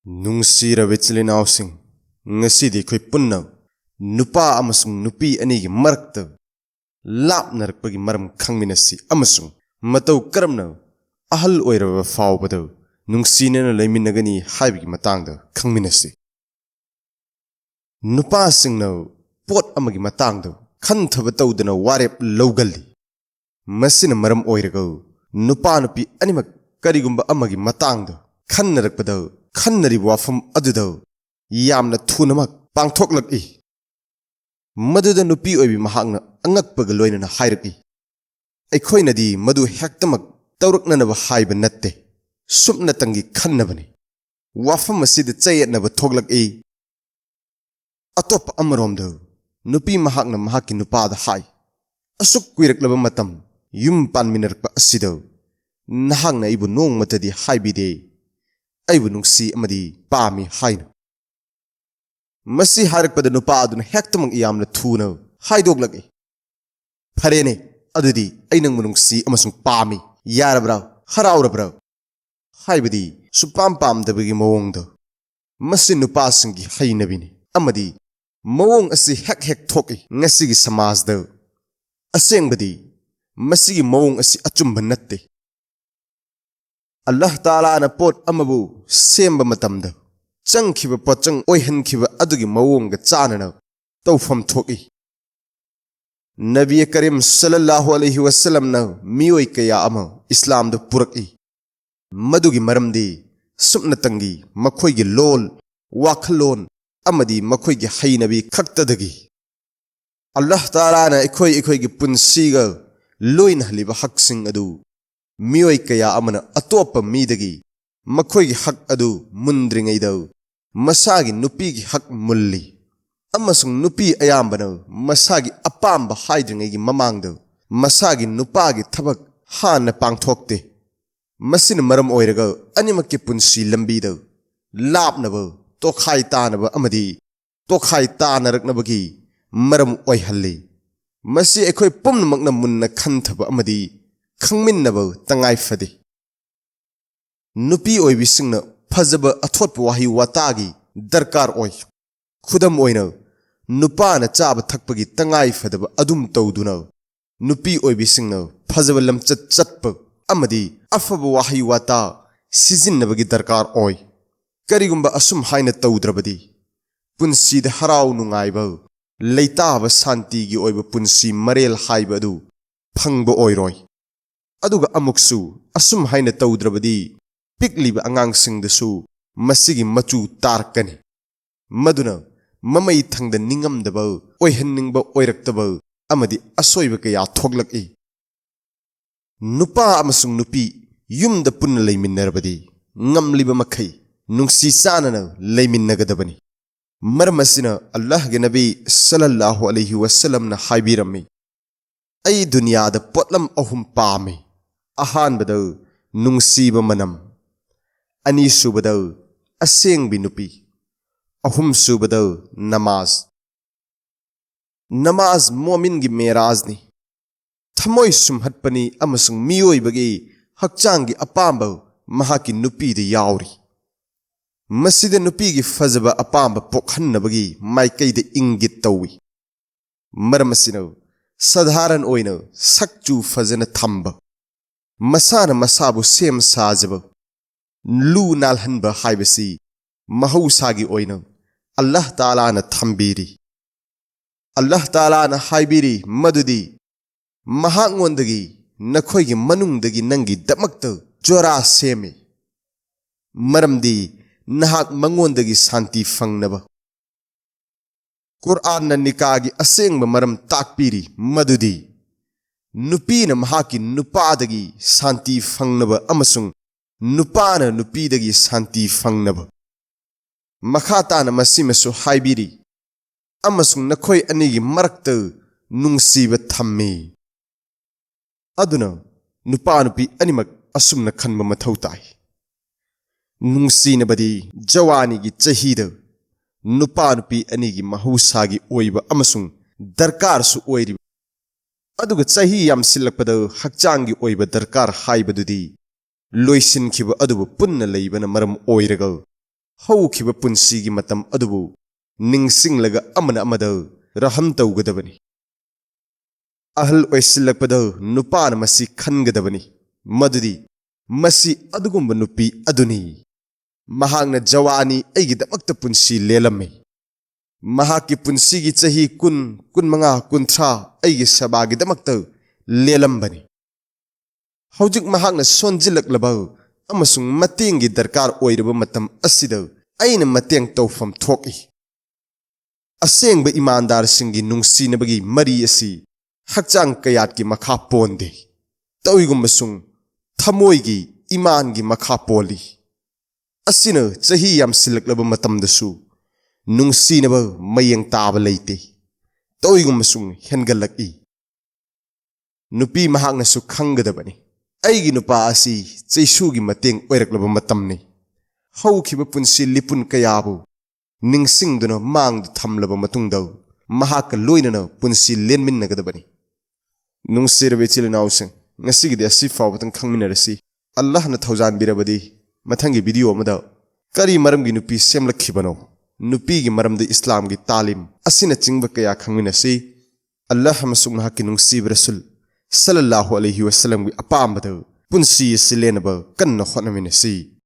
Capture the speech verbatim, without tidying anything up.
ꯅꯨꯡꯁꯤꯔꯕ ꯏꯆꯤꯜ ꯏꯅꯥꯎꯁꯤꯡ, ꯉꯁꯤꯗꯤ ꯑꯩꯈꯣꯏ ꯄꯨꯟꯅ ꯅꯨꯄꯥ ꯑꯃꯁꯨꯡ ꯅꯨꯄꯤ ꯑꯅꯤꯒꯤ ꯃꯔꯛꯇ ꯂꯥꯞꯅꯔꯛꯄꯒꯤ ꯃꯔꯝ ꯈꯪꯃꯤꯟꯅꯁꯤ ꯑꯃꯁꯨꯡ ꯃꯇꯧ ꯀꯔꯝꯅ ꯑꯍꯜ ꯑꯣꯏꯔꯕ ꯐꯥꯎꯕꯗ ꯅꯨꯡꯁꯤꯅꯅ ꯂꯩꯃꯤꯟꯅꯒꯅꯤ ꯍꯥꯏꯕꯒꯤ ꯃꯇꯥꯡꯗ ꯈꯪꯃꯤꯟꯅꯁꯤ꯫ ꯅꯨꯄꯥꯁꯤꯡꯅ ꯄꯣꯠ ꯑꯃꯒꯤ ꯃꯇꯥꯡꯗ ꯈꯟꯊꯕ ꯇꯧꯗꯅ ꯋꯥꯔꯦꯞ ꯂꯧꯒꯜꯂꯤ꯫ ꯃꯁꯤꯅ ꯃꯔꯝ ꯑꯣꯏꯔꯒ ꯅꯨꯄꯥ ꯅꯨꯄꯤ ꯑꯅꯤꯃꯛ ꯀꯔꯤꯒꯨꯝꯕ ꯑꯃꯒꯤ ꯃꯇꯥꯡꯗ ꯈꯟꯅꯔꯛꯄꯗ ꯈꯟꯅꯔꯤꯕ ꯋꯥꯐꯝ ꯑꯗꯨꯗ ꯌꯥꯝꯅ ꯊꯨꯅꯃꯛ ꯄꯥꯡꯊꯣꯛꯂꯛꯏ꯫ ꯃꯗꯨꯗ ꯅꯨꯄꯤ ꯑꯣꯏꯕꯤ ꯃꯍꯥꯛꯅ ꯑꯉꯛꯄꯒ ꯂꯣꯏꯅꯅ ꯍꯥꯏꯔꯛꯏ, "ꯑꯩꯈꯣꯏꯅꯗꯤ ꯃꯗꯨ ꯍꯦꯛꯇꯃꯛ ꯇꯧꯔꯛꯅꯅꯕ ꯍꯥꯏꯕ ꯅꯠꯇꯦ, ꯁꯨꯞꯅꯇꯪꯒꯤ ꯈꯟꯅꯕꯅꯤ꯫ ꯋꯥꯐꯝ ꯑꯁꯤꯗ ꯆꯌꯦꯠꯅꯕ ꯊꯣꯛꯂꯛꯏ꯫" ꯑꯇꯣꯞꯄ ꯑꯃꯔꯣꯝꯗ, ꯅꯨꯄꯤ ꯃꯍꯥꯛꯅ ꯃꯍꯥꯛꯀꯤ ꯅꯨꯄꯥꯗ ꯍꯥꯏ, "ꯑꯁꯨꯛ ꯀꯨꯏꯔꯛꯂꯕ ꯃꯇꯝ ꯌꯨꯝ ꯄꯥꯟꯃꯤꯟꯅꯔꯛꯄ ꯑꯁꯤꯗ ꯅꯍꯥꯛꯅ ꯑꯩꯕꯨ ꯅꯣꯡꯃꯇꯗꯤ ꯍꯥꯏꯕꯤꯗꯦ, ꯑꯩꯕꯨ ꯅꯨꯡꯁꯤ ꯑꯃꯗꯤ ꯄꯥꯝꯃꯤ" ꯍꯥꯏꯅ꯫ ꯃꯁꯤ ꯍꯥꯏꯔꯛꯄꯗ ꯅꯨꯄꯥ ꯑꯗꯨꯅ ꯍꯦꯛꯇꯃꯛ ꯌꯥꯝꯅ ꯊꯨꯅ ꯍꯥꯏꯗꯣꯛꯂꯛꯏ, "ꯐꯔꯦꯅꯦ, ꯑꯗꯨꯗꯤ ꯑꯩ ꯅꯪꯕꯨ ꯅꯨꯡꯁꯤ ꯑꯃꯁꯨꯡ ꯄꯥꯝꯃꯤ, ꯌꯥꯔꯕ꯭ꯔꯥ? ꯍꯔꯥꯎꯔꯕ꯭ꯔꯥ?" ꯍꯥꯏꯕꯗꯤ ꯁꯨꯄꯥꯝ ꯄꯥꯝꯗꯕꯒꯤ ꯃꯑꯣꯡꯗ꯫ ꯃꯁꯤ ꯅꯨꯄꯥꯁꯤꯡꯒꯤ ꯍꯩꯅꯕꯤꯅꯤ ꯑꯃꯗꯤ ꯃꯑꯣꯡ ꯑꯁꯤ ꯍꯦꯛ ꯍꯦꯛ ꯊꯣꯛꯏ ꯉꯁꯤꯒꯤ ꯁꯃꯥꯖꯗ꯫ ꯑꯁꯦꯡꯕꯗꯤ ꯃꯁꯤꯒꯤ ꯃꯑꯣꯡ ꯑꯁꯤ ꯑꯆꯨꯝꯕ ꯅꯠꯇꯦ꯫ ꯑꯜꯂꯥꯍ ꯇꯥꯂꯥꯅ ꯄꯣꯠ ꯑꯃꯕꯨ ꯁꯦꯝꯕ ꯃꯇꯝꯗ ꯆꯪꯈꯤꯕ ꯄꯣꯠꯆꯪ ꯑꯣꯏꯍꯟꯈꯤꯕ ꯑꯗꯨꯒꯤ ꯃꯑꯣꯡꯒ ꯆꯥꯟꯅꯅ ꯇꯧꯐꯝ ꯊꯣꯛꯏ꯫ ꯅꯕꯤ ꯀꯔꯤꯝ ꯁꯜꯂꯜꯂꯥꯍꯨ ꯑꯂꯩꯍꯤ ꯋꯁꯜꯂꯝꯅ ꯃꯤꯑꯣꯏ ꯀꯌꯥ ꯑꯃ ꯏꯁꯂꯥꯝꯗ ꯄꯨꯔꯛꯏ꯫ ꯃꯗꯨꯒꯤ ꯃꯔꯝꯗꯤ ꯁꯨꯞꯅꯇꯪꯒꯤ ꯃꯈꯣꯏꯒꯤ ꯂꯣꯜ, ꯋꯥꯈꯜꯂꯣꯟ ꯑꯃꯗꯤ ꯃꯈꯣꯏꯒꯤ ꯍꯩꯅꯕꯤ ꯈꯛꯇꯗꯒꯤ꯫ ꯑꯜꯂꯥꯍ ꯇꯥꯂꯥꯅ ꯑꯩꯈꯣꯏ ꯑꯩꯈꯣꯏꯒꯤ ꯄꯨꯟꯁꯤꯒ ꯂꯣꯏꯅꯍꯜꯂꯤꯕ ꯍꯛꯁꯤꯡ ꯑꯗꯨ ꯃꯤꯑꯣꯏ ꯀꯌꯥ ꯑꯃꯅ ꯑꯇꯣꯞꯄ ꯃꯤꯗꯒꯤ ꯃꯈꯣꯏꯒꯤ ꯍꯛ ꯑꯗꯨ ꯃꯨꯟꯗ꯭ꯔꯤꯉꯩꯗ ꯃꯁꯥꯒꯤ ꯅꯨꯄꯤꯒꯤ ꯍꯛ ꯃꯨꯜꯂꯤ, ꯑꯃꯁꯨꯡ ꯅꯨꯄꯤ ꯑꯌꯥꯝꯕꯅ ꯃꯁꯥꯒꯤ ꯑꯄꯥꯝꯕ ꯍꯥꯏꯗ꯭ꯔꯤꯉꯩꯒꯤ ꯃꯃꯥꯡꯗ ꯃꯁꯥꯒꯤ ꯅꯨꯄꯥꯒꯤ ꯊꯕꯛ ꯍꯥꯟꯅ ꯄꯥꯡꯊꯣꯛꯇꯦ꯫ ꯃꯁꯤꯅ ꯃꯔꯝ ꯑꯣꯏꯔꯒ ꯑꯅꯤꯃꯛꯀꯤ ꯄꯨꯟꯁꯤ ꯂꯝꯕꯤꯗ ꯂꯥꯞꯅꯕ, ꯇꯣꯈꯥꯏ ꯇꯥꯅꯕ ꯑꯃꯗꯤ ꯇꯣꯈꯥꯏ ꯇꯥꯅꯔꯛꯅꯕꯒꯤ ꯃꯔꯝ ꯑꯣꯏꯍꯜꯂꯤ꯫ ꯃꯁꯤ ꯑꯩꯈꯣꯏ ꯄꯨꯝꯅꯃꯛꯅ ꯃꯨꯟꯅ ꯈꯟꯊꯕ ꯑꯃꯗꯤ ꯈꯪꯃꯤꯟꯅꯕ ꯇꯉꯥꯏ ꯐꯗꯦ꯫ ꯅꯨꯄꯤ ꯑꯣꯏꯕꯤꯁꯤꯡꯅ ꯐꯖꯕ ꯑꯊꯣꯠꯄ ꯋꯥꯍꯩ ꯋꯥꯇꯥꯒꯤ ꯗꯔꯀꯥꯔ ꯑꯣꯏ꯫ ꯈꯨꯗꯝ ꯑꯣꯏꯅ, ꯅꯨꯄꯥꯅ ꯆꯥꯕ ꯊꯛꯄꯒꯤ ꯇꯉꯥꯏ ꯐꯗꯕ ꯑꯗꯨꯝ ꯇꯧꯗꯨꯅ, ꯅꯨꯄꯤ ꯑꯣꯏꯕꯤꯁꯤꯡꯅ ꯐꯖꯕ ꯂꯝꯆꯠ ꯆꯠꯄ ꯑꯃꯗꯤ ꯑꯐꯕ ꯋꯥꯍꯩ ꯋꯥꯇꯥ ꯁꯤꯖꯤꯟꯅꯕꯒꯤ ꯗꯔꯀꯥꯔ ꯑꯣꯏ꯫ ꯀꯔꯤꯒꯨꯝꯕ ꯑꯁꯨꯝ ꯍꯥꯏꯅ ꯇꯧꯗ꯭ꯔꯕꯗꯤ, ꯄꯨꯟꯁꯤꯗ ꯍꯔꯥꯎ ꯅꯨꯡꯉꯥꯏꯕ, ꯂꯩꯇꯥꯕ ꯁꯥꯟꯇꯤꯒꯤ ꯑꯣꯏꯕ ꯄꯨꯟꯁꯤ ꯃꯔꯦꯜ ꯍꯥꯏꯕ ꯑꯗꯨ ꯐꯪꯕ ꯑꯣꯏꯔꯣꯏ꯫ ꯑꯗꯨꯒ ꯑꯃꯨꯛꯁꯨ ꯑꯁꯨꯝ ꯍꯥꯏꯅ ꯇꯧꯗ꯭ꯔꯕꯗꯤ, ꯄꯤꯛꯂꯤꯕ ꯑꯉꯥꯡꯁꯤꯡꯗꯁꯨ ꯃꯁꯤꯒꯤ ꯃꯆꯨ ꯇꯥꯔꯛꯀꯅꯤ꯫ ꯃꯗꯨꯅ ꯃꯃꯩ ꯊꯪꯗ ꯅꯤꯡꯉꯝꯗꯕ, ꯑꯣꯏꯍꯟꯅꯤꯡꯕ ꯑꯣꯏꯔꯛꯇꯕ ꯑꯃꯗꯤ ꯑꯁꯣꯏꯕ ꯀꯌꯥ ꯊꯣꯛꯂꯛꯏ꯫ ꯅꯨꯄꯥ ꯑꯃꯁꯨꯡ ꯅꯨꯄꯤ ꯌꯨꯝꯗ ꯄꯨꯟꯅ ꯂꯩꯃꯤꯟꯅꯔꯕꯗꯤ, ꯉꯝꯂꯤꯕ ꯃꯈꯩ ꯅꯨꯡꯁꯤ ꯆꯥꯟꯅꯅ ꯂꯩꯃꯤꯟꯅꯒꯗꯕꯅꯤ꯫ ꯃꯔꯝ ꯑꯁꯤꯅ ꯑꯜꯂꯥꯍꯒꯤ ꯅꯕꯤ ꯁꯜꯂꯜꯂꯥꯍꯨ ꯑꯂꯩꯍꯤ ꯋꯁꯜꯂꯝꯅ ꯍꯥꯏꯕꯤꯔꯝꯃꯤ, "ꯑꯩ ꯗꯨꯅꯤꯌꯥꯗ ꯄꯣꯠꯂꯝ ꯑꯍꯨꯝ ꯄꯥꯝꯃꯤ꯫ ꯑꯍꯥꯟꯕꯗ ꯅꯨꯡꯁꯤꯕ ꯃꯅꯝ, ꯑꯅꯤꯁꯨꯕꯗ ꯑꯁꯦꯡꯕꯤ ꯅꯨꯄꯤ, ꯑꯍꯨꯝꯁꯨꯕꯗ ꯅꯃꯥꯖ꯫ ꯅꯃꯥꯖ ꯃꯣꯃꯤꯟꯒꯤ ꯃꯦꯔꯥꯖꯅꯤ, ꯊꯃꯣꯏ ꯁꯨꯝꯍꯠꯄꯅꯤ ꯑꯃꯁꯨꯡ ꯃꯤꯑꯣꯏꯕꯒꯤ ꯍꯛꯆꯥꯡꯒꯤ ꯑꯄꯥꯝꯕ ꯃꯍꯥꯛꯀꯤ ꯅꯨꯄꯤꯗ ꯌꯥꯎꯔꯤ꯫ ꯃꯁꯤꯗ ꯅꯨꯄꯤꯒꯤ ꯐꯖꯕ ꯑꯄꯥꯝꯕ ꯄꯣꯛꯍꯟꯅꯕꯒꯤ ꯃꯥꯏꯀꯩꯗ ꯏꯪꯒꯤꯠ ꯇꯧꯏ꯫ ꯃꯔꯝ ꯑꯁꯤꯅ ꯁꯙꯥꯔꯟ ꯑꯣꯏꯅ ꯁꯛꯆꯨ ꯐꯖꯅ ꯊꯝꯕ, ꯃꯁꯥꯅ ꯃꯁꯥꯕꯨ ꯁꯦꯝ ꯁꯥꯖꯕ, ꯂꯨ ꯅꯥꯜꯍꯟꯕ ꯍꯥꯏꯕꯁꯤ ꯃꯍꯧꯁꯥꯒꯤ ꯑꯣꯏꯅ ꯑꯜꯂꯥꯍ ꯇꯥꯂꯥꯅ ꯊꯝꯕꯤꯔꯤ꯫ ꯑꯜꯂꯥꯍ ꯇꯥꯂꯥꯅ ꯍꯥꯏꯕꯤꯔꯤ ꯃꯗꯨꯗꯤ ꯃꯍꯥꯛꯉꯣꯟꯗꯒꯤ ꯅꯈꯣꯏꯒꯤ ꯃꯅꯨꯡꯗꯒꯤ ꯅꯪꯒꯤꯗꯃꯛꯇ ꯖꯣꯔꯥ ꯁꯦꯝꯃꯤ, ꯃꯔꯝꯗꯤ ꯅꯍꯥꯛ ꯃꯉꯣꯟꯗꯒꯤ ꯁꯥꯟꯇꯤ ꯐꯪꯅꯕ꯫ ꯀꯨꯔꯑꯥꯟꯅ ꯅꯤꯀꯥꯒꯤ ꯑꯁꯦꯡꯕ ꯃꯔꯝ ꯇꯥꯛꯄꯤꯔꯤ ꯃꯗꯨꯗꯤ ꯅꯨꯄꯤꯅ ꯃꯍꯥꯛꯀꯤ ꯅꯨꯄꯥꯗꯒꯤ ꯁꯥꯟꯇꯤ ꯐꯪꯅꯕ ꯑꯃꯁꯨꯡ ꯅꯨꯄꯥꯅ ꯅꯨꯄꯤꯗꯒꯤ ꯁꯥꯟꯇꯤ ꯐꯪꯅꯕ꯫ ꯃꯈꯥ ꯇꯥꯅ ꯃꯁꯤꯃꯁꯨ ꯍꯥꯏꯕꯤꯔꯤ, "ꯑꯃꯁꯨꯡ ꯅꯈꯣꯏ ꯑꯅꯤꯒꯤ ꯃꯔꯛꯇ ꯅꯨꯡꯁꯤꯕ ꯊꯝꯃꯤ"꯫ ꯑꯗꯨꯅ ꯅꯨꯄꯥ ꯅꯨꯄꯤ ꯑꯅꯤꯃꯛ ꯑꯁꯨꯝꯅ ꯈꯟꯕ ꯃꯊꯧ ꯇꯥꯏ꯫ ꯅꯨꯡꯁꯤꯅꯕꯗꯤ ꯖꯋꯥꯅꯤꯒꯤ ꯆꯍꯤꯗ ꯅꯨꯄꯥ ꯅꯨꯄꯤ ꯑꯅꯤꯒꯤ ꯃꯍꯧꯁꯥꯒꯤ ꯑꯣꯏꯕ ꯑꯃꯁꯨꯡ ꯗꯔꯀꯥꯔꯁꯨ ꯑꯣꯏꯔꯤꯕ, ꯑꯗꯨꯒ ꯆꯍꯤ ꯌꯥꯝꯁꯤꯜꯂꯛꯄꯗ ꯍꯛꯆꯥꯡꯒꯤ ꯑꯣꯏꯕ ꯗꯔꯀꯥꯔ ꯍꯥꯏꯕꯗꯨꯗꯤ ꯂꯣꯏꯁꯤꯟꯈꯤꯕ ꯑꯗꯨꯕꯨ ꯄꯨꯟꯅ ꯂꯩꯕꯅ ꯃꯔꯝ ꯑꯣꯏꯔꯒ ꯍꯧꯈꯤꯕ ꯄꯨꯟꯁꯤꯒꯤ ꯃꯇꯝ ꯑꯗꯨꯕꯨ ꯅꯤꯡꯁꯤꯡꯂꯒ ꯑꯃꯅ ꯑꯃꯗ ꯔꯍꯝ ꯇꯧꯒꯗꯕꯅꯤ꯫ ꯑꯍꯜ ꯑꯣꯏꯁꯤꯜꯂꯛꯄꯗ ꯅꯨꯄꯥꯅ ꯃꯁꯤ ꯈꯟꯒꯗꯕꯅꯤ, ꯃꯗꯨꯗꯤ ꯃꯁꯤ ꯑꯗꯨꯒꯨꯝꯕ ꯅꯨꯄꯤ ꯑꯗꯨꯅꯤ꯫ ꯃꯍꯥꯛꯅ ꯖꯋꯥꯅꯤ ꯑꯩꯒꯤꯗꯃꯛꯇ ꯄꯨꯟꯁꯤ ꯂꯦꯜꯂꯝꯃꯤ꯫ ꯃꯍꯥꯛꯀꯤ ꯄꯨꯟꯁꯤꯒꯤ ꯆꯍꯤ ꯀꯨꯟ, ꯀꯨꯟꯃꯉꯥ, ꯀꯨꯟꯊ꯭ꯔꯥ ꯑꯩꯒꯤ ꯁꯦꯕꯥꯒꯤꯗꯃꯛꯇ ꯂꯦꯜꯂꯝꯕꯅꯤ꯫ ꯍꯧꯖꯤꯛ ꯃꯍꯥꯛꯅ ꯁꯣꯟꯖꯤꯜꯂꯛꯂꯕ ꯑꯃꯁꯨꯡ ꯃꯇꯦꯡꯒꯤ ꯗꯔꯀꯥꯔ ꯑꯣꯏꯔꯕ ꯃꯇꯝ ꯑꯁꯤꯗ ꯑꯩꯅ ꯃꯇꯦꯡ ꯇꯧꯐꯝ ꯊꯣꯛꯏ꯫ ꯑꯁꯦꯡꯕ ꯏꯃꯥꯟꯗꯥꯔꯁꯤꯡꯒꯤ ꯅꯨꯡꯁꯤꯅꯕꯒꯤ ꯃꯔꯤ ꯑꯁꯤ ꯍꯛꯆꯥꯡ ꯀꯌꯥꯠꯀꯤ ꯃꯈꯥ ꯄꯣꯟꯗꯦ꯫ ꯇꯧꯏꯒꯨꯝꯕꯁꯨꯡ ꯊꯃꯣꯏꯒꯤ, ꯏꯃꯥꯟꯒꯤ ꯃꯈꯥ ꯄꯣꯜꯂꯤ꯫ ꯑꯁꯤꯅ ꯆꯍꯤ ꯌꯥꯝꯁꯤꯜꯂꯛꯂꯕ ꯃꯇꯝꯗꯁꯨ ꯅꯨꯡꯁꯤꯅꯕ ꯃꯌꯦꯡ ꯇꯥꯕ ꯂꯩꯇꯦ꯫ ꯇꯧꯏꯒꯨꯝꯕꯁꯨꯡ ꯍꯦꯟꯒꯠꯂꯛꯏ꯫ ꯅꯨꯄꯤ ꯃꯍꯥꯛꯅꯁꯨ ꯈꯪꯒꯗꯕꯅꯤ, ꯑꯩꯒꯤ ꯅꯨꯄꯥ ꯑꯁꯤ ꯆꯩꯁꯨꯒꯤ ꯃꯇꯦꯡ ꯑꯣꯏꯔꯛꯂꯕ ꯃꯇꯝꯅꯤ꯫ ꯍꯧꯈꯤꯕ ꯄꯨꯟꯁꯤ ꯂꯤꯄꯨꯟ ꯀꯌꯥꯕꯨ ꯅꯤꯡꯁꯤꯡꯗꯨꯅ ꯃꯥꯡꯗ ꯊꯝꯂꯕ ꯃꯇꯨꯡꯗ ꯃꯍꯥꯛꯀ ꯂꯣꯏꯅꯅ ꯄꯨꯟꯁꯤ ꯂꯦꯟꯃꯤꯟꯅꯒꯗꯕꯅꯤ꯫ ꯅꯨꯡꯁꯤꯔꯕ ꯏꯆꯤꯜ ꯏꯅꯥꯎꯁꯤꯡ, ꯉꯁꯤꯒꯤꯗꯤ ꯑꯁꯤ ꯐꯥꯎꯕꯇꯪ ꯈꯪꯃꯤꯟꯅꯔꯁꯤ꯫ ꯑꯜꯂꯥꯍꯅ ꯊꯧꯖꯥꯟꯕꯤꯔꯕꯗꯤ ꯃꯊꯪꯒꯤ ꯚꯤꯗꯤꯑꯣ ꯑꯃꯗ ꯀꯔꯤ ꯃꯔꯝꯒꯤ ꯅꯨꯄꯤ ꯁꯦꯝꯂꯛꯈꯤꯕꯅꯣ, ꯅꯨꯄꯤꯒꯤ ꯃꯔꯝꯗ ꯏꯁꯂꯥꯝꯒꯤ ꯇꯥꯂꯤꯝ ꯑꯁꯤꯅꯆꯤꯡꯕ ꯀꯌꯥ ꯈꯪꯃꯤꯟꯅꯁꯤ꯫ ꯑꯜꯂꯥꯍ ꯑꯃꯁꯨꯡ ꯃꯍꯥꯛꯀꯤ ꯅꯨꯡꯁꯤꯕ ꯔꯁꯨꯜ ꯁꯜꯂꯜꯂꯥꯍꯨ ꯑꯂꯩꯍꯤ ꯋꯁꯜꯂꯝꯒꯤ ꯑꯄꯥꯝꯕꯗ ꯄꯨꯟꯁꯤ ꯑꯁꯤ ꯂꯦꯟꯅꯕ ꯀꯟꯅ ꯍꯣꯠꯅꯃꯤꯟꯅꯁꯤ꯫